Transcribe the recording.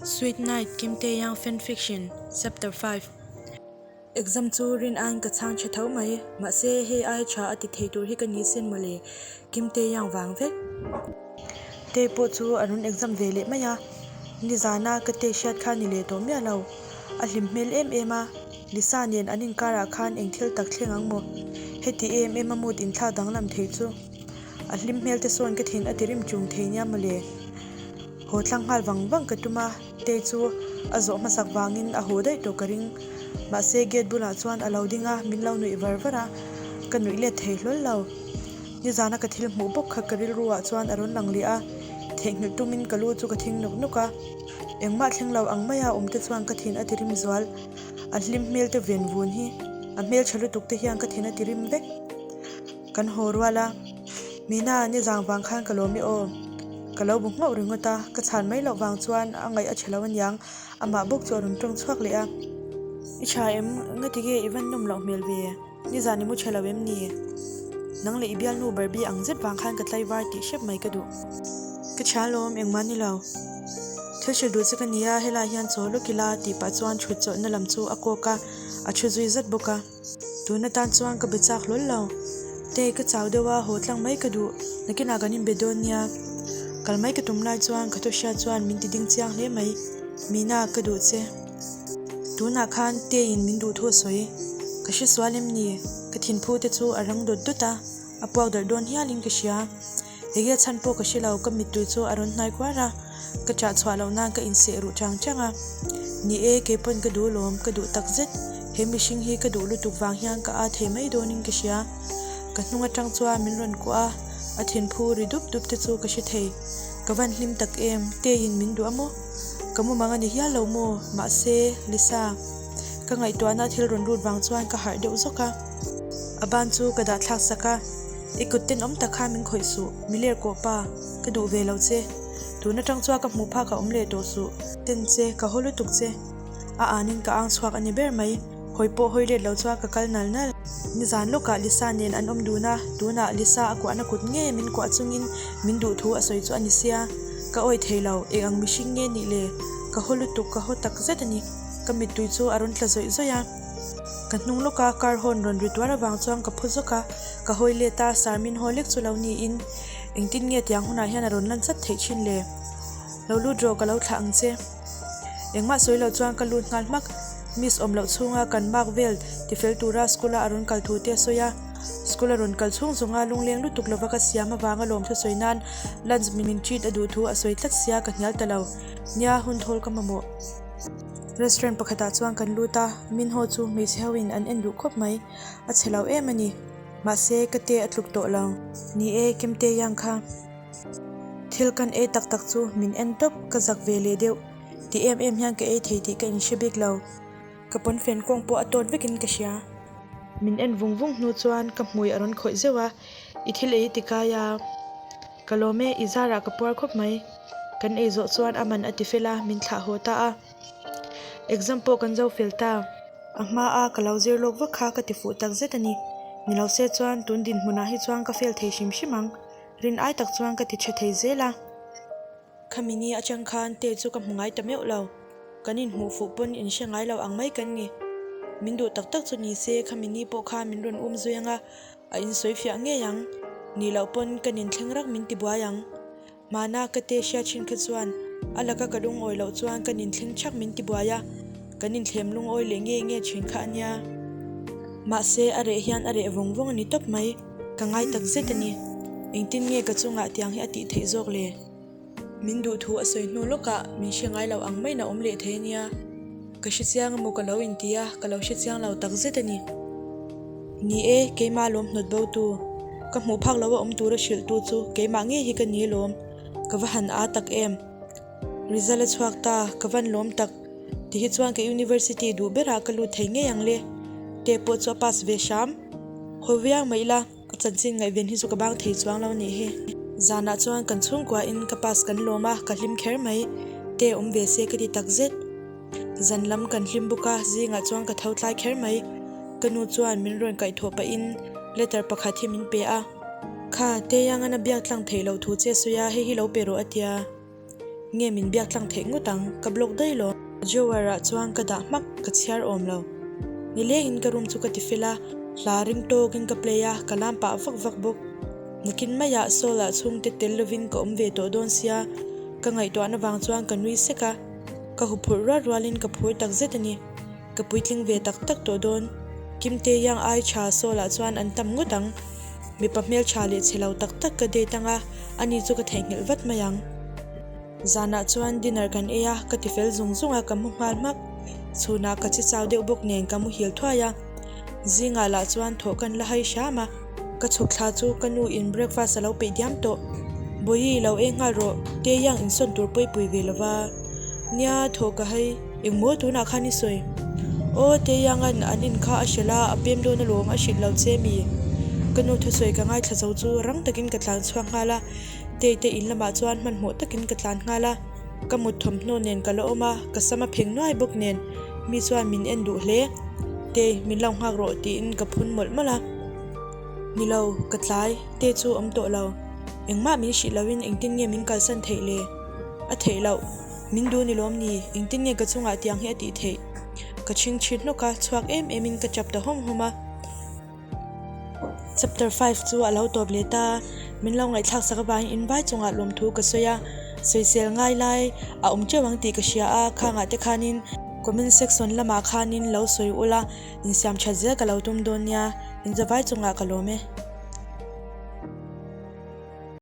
Sweet Night Kim Tae Young Fan Fiction Chapter 5 Exam chu rin aiin ka chhang tha tho mai, mahse hei ai tha a ti thei tur hi ka ni sin mawle, Kim Tae Young vang vek. Tae pawh chu a rawn exam ve leh mai a, nizana ka Tae hriat kha ni leh tawh miah lo, a hlim hmel em em a, Lisa nen an inkarah khan eng thil tak thleng ang maw? Heti em em a mood inthlak danglam thei chu a hlim hmel te sawn ka thin a ti rim chung thei nia mawle. Haw tlang nghal vang vang ka tum a, Tei chu a zawh hmasak vangin a haw daih tawh ka ring. Mahse gate bulah chuan a lo ding a, min lo nuih var var a, ka nuih let thei hlawl lo. Nizana ka thil hmuh bawk kha ka rilru ah chuan a rawn lang leh a, theihnghilh tumin ka lu chu ka thing nawk nawk a. Engmah thleng lo ang maia awm te chuan ka thin a ti rim zual. A hlim hmel te ven vun hi a hmeltha lutuk te hian ka thin a ti rim vek. Kan haw rual a, Mina, nizang vang khan ka lawm i aw. Ka lo bu nghauh ringawt a, ka chhan mai loh vang chuan a ngaih a tha lo aniang, amah bawk chu a rawn tawng chhuak leh a. I tha em? Ngati nge i van nawm loh hmel ve? Nizan i mu tha lo em ni? Nang leh i bialnu Barbie ang zet vang khan ka tlaivar tih hrep mai ka duh. Ka tha alawm, engmah ni lo. Thil hrilh duh che ka nia, helai hian chaw lawk ila tih pah chuan thut chawlhna lam chu a kawk a, a thu zui zat bawk a. Tun atan chuan ka be chak hlawl lo. Tei ka chau deuh a, haw tlang mai ka duh. Nakinah kan inbe dawn nia. Kal mai ka tum lai chuan ka thuhriat chuan min ti ding chiang hle mai. Mina, ka duh che. Tunah khan Teiin min duh thu a sawi. Ka hre sual em ni? Ka thinphu te chu a rang dawt dawt a, a puak darh dawn hialin ka hria. Enge chhan pawh ka hre lo, ka mittui chu a rawn hnai kuar a, ka ṭah chhuah loh nan ka inseh ruh chang chang a. Ni e, keipawn ka duh lawm, ka duh tak zet. He mihring hi ka duh lutuk vang hian ka â thei mai dawnin ka hria. Ka hnung aṭang chuan min rawn kuah a, a thinphu ri dup dup te chu ka hre thei. Ka van hlim tak em, Teiin min duh a maw? Ka mumang a ni hial lo maw? Mahse, Lisa. Ka ngaihtuahna thil rawn lut vang chuan ka harh deuh zawk a. A ban chu ka dah thlak sak a, I kut tenawm tak kha min khawih suh, mi ler kawh pa, ka duh ve lo che. Tun atang chuan ka hmuh phak a awm leh tawh suh. Ten che, ka haw lutuk che. A anin ka ang chhuak a ni ber mai. Hawi pawh hawi let lo chuan ka kal nal nal. Nizan lawkah Lisa nen an awm dun a, tunah Lisa a kuahna kut ngei min kuah chungin min duh thu a sawi chu a ni sia. Ka awih thei lo, eng ang mihring nge nih le? Ka haw lutuk, ka haw tak zet a ni. Ka mittui chu a rawn tla zawih zawih a. Ka hnung lawka car horn rawn ri tuar avang chuan ka phu zawk a, ka hawi let a, Sir min haw lek chu lo niin engtin nge tiang hunah hian a rawn lan chat theih thin le? Lo lut rawh ka lo thlah ang che. Engmah sawi lo chuan ka lut nghal hmak. Miss awm loh chhunga kan mark vel tifel tura school a a rawn kal thu te a sawi a. School a rawn kal chhung zawnga lungleng lutuk lova ka siam avanga lawmthu sawi nan lunch min treat a duh thu a sawi tlat sia ka hnial ta lo. Nia hun thawl ka mamawh. Restaurant pakhatah chuan kan lut a, Minho chu hmeichhe ho in an en duh khawp mai. A chhe lo em a ni. Mahse ka te a tluk tawh lo. Ni e, Kimte Yang kha. Thil kan ei tak tak chu min en tawp, ka zak ve leh deuh. Ti em em hian ka ei thei tih ka inhre bik lo. Ka pawnfen kawng pawh a tawt vekin ka hria. Min en vung vung hnu chuan ka hmui a rawn khawih zeuh a, I thil ei ti kai a. Ka lawm e, i zarah ka puar khawp mai. Kan ei zawh chuan a man a ti fel a, min thlah haw ta a. Exam pawh kan zo fel ta. A hma a ka lo zir lawk vak kha ka ti fuh tak zet a ni. Ni lo se chuan tun dinhmunah hi chuan ka fail thei hrim hrim ang. Rin ai tak chuan ka ti tha thei zel a. Khami ni atang khan Te chu ka hmu ngai ta meuh lo. Kan inhmuh fuh pawn in hre ngai lo ang mai kan ni. Min duh tak tak chu ni se khami ni pawh khan min rawn um zui ang a, a insawi fiah ngei ang. Nih loh pawn kan inthleng rak min ti buai ang. Hmana ka te hria thin kha chuan a laka ka lungawi loh chuan kan inthleng thak min ti buai a, kan inthlem lungawi leh nge nge thin kha a nia. Mahse a reh hian a reh vawng vawng a ni tawp mai. Ka ngai tak zet a ni. Engtin nge ka chungah tiang hi a tih theih zawk le? Min duh thu a sawi hnu lawkah min hre ngai lo ang maiin a awm leh thei a nia. Ka hre chiang emaw ka lo inti a, ka lo hre chiang lo tak zet a ni. Ni e, keimah lawm hnawt bo tu. Ka hmuh phak lo a awm tura hrilh tu chu keimah ngei hi ka ni lawm. Ka va han aa tak em. Result a chhuak ta, ka van lawm tak. Ti hi chuan ka university duh berah ka lut thei ngei ang le. Te pawh chu a pass ve hram. Hawi viau mai ila, a chanchin ngaihven hi chu ka bang thei chuang lo nih hi. Zanah chuan kan chhungkuain ka pass kan lawm a, ka hlim kher mai. Te awm ve se ka ti tak zet. Zan lam kan hlim bawk a, zingah chuan ka tho tlai kher mai. Ka nu chuan min rawn kaihthawh pahin letter pakhat hi min pe a. Kha, Teiangana biak tlang theih loh thu che sawi a, hei hi lo pe rawh a tia. Nge min biak tlang theih ngawt ang, ka block daih lawm. Drawer ah chuan ka dah hmak, ka chhiar awm lo. Nilengin ka room chu ka ti fel a, hla ring tawkin ka play a, ka lam pah vak vak bawk. Nakin maiah Saul ah chhungte tel lovin ka awm ve tawh dawn sia, ka ngaihtuahna vang chuan ka nui sek a, ka huphurh rual rualin ka phur takzet a ni. Ka puitling ve tak tak tawh dawn. Kimte Yang ai tha Saul ah chuan an tam ngawt ang. Mipa hmeltha leh chhe lo tak tak ka date anga, ani chu ka theihnghilh vat mai ang. Zanah chuan dinner kan ei a, ka ti fel zung zung a, ka mu nghal hmak. Chhunah ka che chau deuh bawk nen ka muhil thuai a. Zingah lah chuan thawh kan la hai hram a. Ka chhuk thla chu ka nu in breakfast a lo peih diam tawh. Bawihi lo ei nghal rawh, te yang insawn tur pawi pui ve lova. Nia, thawh ka hai. Engmaw tunah khan i sawi? Aw, te yangan an in kha a hrilh a, a pem dawn alawm, a hrilh lo che mi? Ka nu thusawi ka ngaithla zo chu rang takin ka tlan chhuak nghal a, Tei te in lamah chuan hmanhmawh takin ka tlan nghal a. Ka mut thawmhnaw nen ka la awm a, ka sam a pheng nuai bawk nen mi chuan min en duh hle. Tei, min lo nghak rawh tiin ka phun mawlh mawlh a. Ni lo, ka tlai, Tei chu awm tawh lo. Engmah min hrih loin engtin nge min kalsan theih le? A theih loh, min duh ni lawm ni, engtin nge ka chungah tiang hi a tih theih? Ka chhingchhit hnawk a, chhuak em emin ka tap ta hawm hawm a. Chapter 5 chu a lo tawp leh ta, min lo ngaihthlak sak avangin in vai chungah lawmthu ka sawi a, sawisel ngai lai a awm teuh ang tih ka hria a, khangah te khanin comment section lamah khanin lo sawi ula, insiam that zel ka lo tum dawn nia, in zavai chungah ka lawm e.